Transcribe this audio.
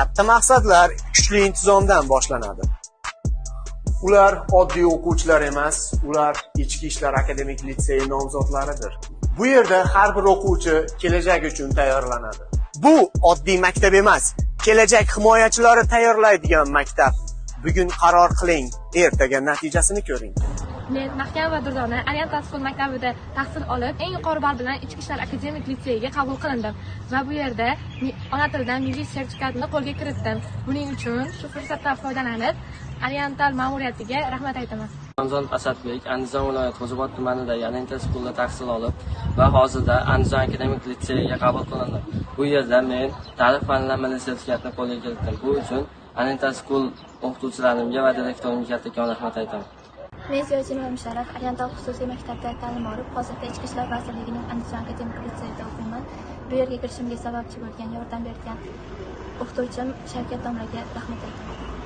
Katta maqsadlar kuchli intizomdan boshlanadi. Ular oddiy o'quvchilar emas, ular Ichki ishlar akademik litseyi nomzodlaridir. Bu yerda har bir o'quvchi kelajak uchun tayyorlanadi. Bu oddiy maktab emas, kelajak himoyachilari tayyorlaydigan maktab. Bugun qaror qiling, ertaga natijasini ko'ring. Men Mahkamova Durdona Oriental School maktabida tahsil olib, eng yuqori ball bilan Ichki ishlar akademik litseyiga qabul qilindim va bu yerda ona tilidan milliy sertifikatni qo'lga kiritdim. Buning uchun shu fursatdan foydalanib, Oriental ma'muriyatiga rahmat aytaman. Ramzon Asadbek Andijon viloyati Xo'jobod tumanidagi Oriental Schoolda tahsil olib va hozirda Andijon akademik litseyiga qabul qilindim. Bu yerda men tarix fanidan milliy sertifikatni qo'lga kiritdim. Bu uchun Oriental School o'qituvchilarimga va direktorimga kattakon rahmat aytaman. Men Ziyoddinova Musharraf Oriental xususiy maktabda ta'lim olib, hozirda Ichki ishlar vazirligining Andijon akademik litseyida o'qiyman. Bu yerga kirishimga sababchi bo'lgan, yordam bergan o'qituvchim Shavkat domlaga rahmat aytaman.